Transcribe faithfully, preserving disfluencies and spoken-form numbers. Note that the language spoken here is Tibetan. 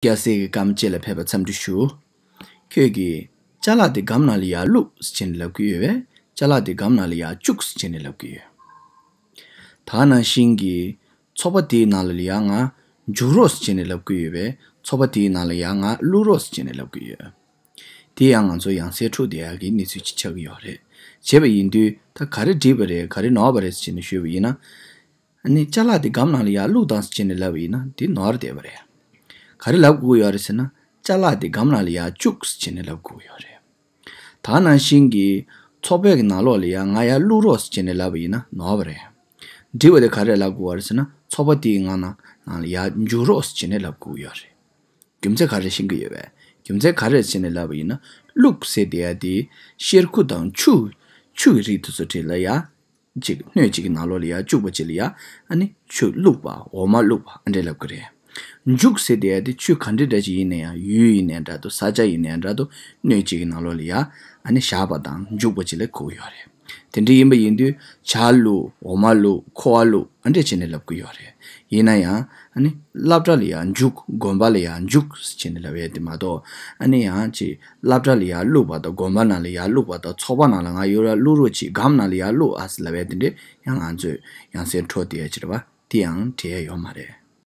སྐྱ་སེར་གྱི་སྐར་མ་བཅས་ལ་ཕེབས་པ་འཚམས་འདྲི་ཞུ། ཁྱོད་ཀྱིས་ཅ་ལག་དེ་སྒམ་ནང་ལ་ཡར་བླུགས་ཟེར་བྱས་ནས་ལབ་ཀྱི་ཡོད་པས། ཅ་ལག་དེ་སྒམ་ནང་ལ་ཡར་བཅུག་ཟེར་བྱས་ནས་ལབ་ཀྱི་ཡོད། ད་ནང་བཞིན་གྱི་ཚོགས་པ་དེའི་ནང་ལ་ཡར་ང་འཇུག་རོགས་ཟེར་བྱས་ནས་ལབ་ཀྱི་ཡོད་པས། ཚོགས་པ་དེའི་ནང་ལ་ཡར་ང་བླུག་རོགས་ཟེར་བྱས་ནས་ལབ་ཀྱི་ཡོད། དེ་ཡང་ང་ཚོ་ཡང་སེ་འཕྲོ་བསྡད་ཡག་གི་གནས་ཚུལ་ཅིག་ཆགས་ཀྱི་ཡོད་རེད། བྱས་པ་ཡིན་དུས་ད་ག་རེ་འགྲིག་པ་རེད། ག་རེ་ནོར་བ་རེད་ཟེར་བྱས་ནས་ཞུས་པ་ཡིན་ན། ཨ་ནི་ཅ་ལག་དེ་སྒམ་ནང་ལ་ཡར་བླུགས་དང་ཟེར་བྱས་ནས་ལབ་པ་ཡིན་ན་དེ་ནོར་བསྡད་པ་རེད། ག་རེ་ལབ་དགོས་ཀྱི་ཡོད་རེད་ཟེར་ན། ཅ་ལག་དེ་སྒམ་ནང་ལ་ཡར་བཅུག་ཟེར་བྱས་ནས་ལབ་དགོས་ཀྱི་ཡོད་རེད། ད་ནང་བཞིན་གྱི་ཚོགས་པའི་གི་ནང་ལོགས་ལ་ཡར་ང་ཡར་བླུག་རོགས་ཟེར་བྱས་ནས་ལབ་པ་ཡིན་ན་ནོར་བ་རེད། འགྲིག་པ་དེ་ག་རེ་ལབ་དགོས་པ་རེད་ཟེར་ན། ཚོགས་པ་དེའི་ནང་ན་ནང་ལ་ཡར་འཇུག་རོགས་ཟེར་བྱས་ནས་ལབ་དགོས་ཀྱི་ཡོད་རེད། རྒྱུ་མཚན་ག་རེ་ཤེས་ཀྱི་ཡོད་པས། རྒྱུ་མཚན་ག་རེ་ཟེར་ནས་ལབ་པ་ཡིན་ན། བླུགས་ཟེར་བསྡད་ཡ་དེ་གཤེར་ཁུ་དང་ཆུ། ཆུ་གི་རིགས་དེ་ཚོ་དེ་ལ་ཡར་ཅིག་སྣོད་ཅིག་གི་ནང་ལོགས་ལ་ཡར་བཅུག་པ་ཅིག་ལ་ཡར་ཨ་ནི་ཆུ་བླུགས་པ། འོ་མ་བླུགས་པ་ཨ་འདྲས་ལབ་ཀྱི་རེད། འཇུག་ཟེར་བསྡད་ཡ་དེ་ཆུ་ག་འདྲ་འདྲ་ཅིག་ཡིན་ན་ཡང་། ཡུལ་ཡིན་ནའི་འདྲ་འདུག་ས་ཆ་ཡིན་ནའི་འདྲ་འདུག་སྣོད་ཅིག་གི་ནང་ལོགས་ལ་ཡར་ཨ་ནི་བཞག་པ་དང་འཇུག་པ་ཅིག་ལ་གོ་གི་ཡོད་རེད། དེ་འདྲ་ཡིན་པ་ཡིན་དུས་ཇ་བླུགས། འོ་མ་བླུགས། ཁུ་བ་བླུགས་ཨ་འདྲས་བྱས་ནས་ལབ་ཀྱི་ཡོད་རེད། ཡིན་ན་ཡང་ཨ་ནི་སློབ་གྲྭ་ལ་ཡར་འཇུག་དགོན་པ་ལ་ཡར་འཇུག་ཟེར་བྱས་ནས་ལབ་ཡ་དེ་མ་གཏོགས། ཨ་ནི་ཡང་ཅིག་སློབ་གྲྭ་ལ་ཡར་བླུགས་པ་དང་དགོན་པ་ནང་ལ་ཡར་བླུགས་པ་དང་། ཚོགས་པ་ནང་ལ་ང་ཡར་བླུག་རོགས་གྱིས། སྒམ་ནང་ལ་ཡར་བླུགས་ཨ་ཟེར་ལབ་ཡ་དེ་འདྲས་ཡང་ང་ཚོས་ཡང་སེ་འཕྲོ་བསྡད་ཡ་ཅིག་རེད་པ། དེ་ཡང་འགྲིག་ཡ་ཡོད་མ་རེད།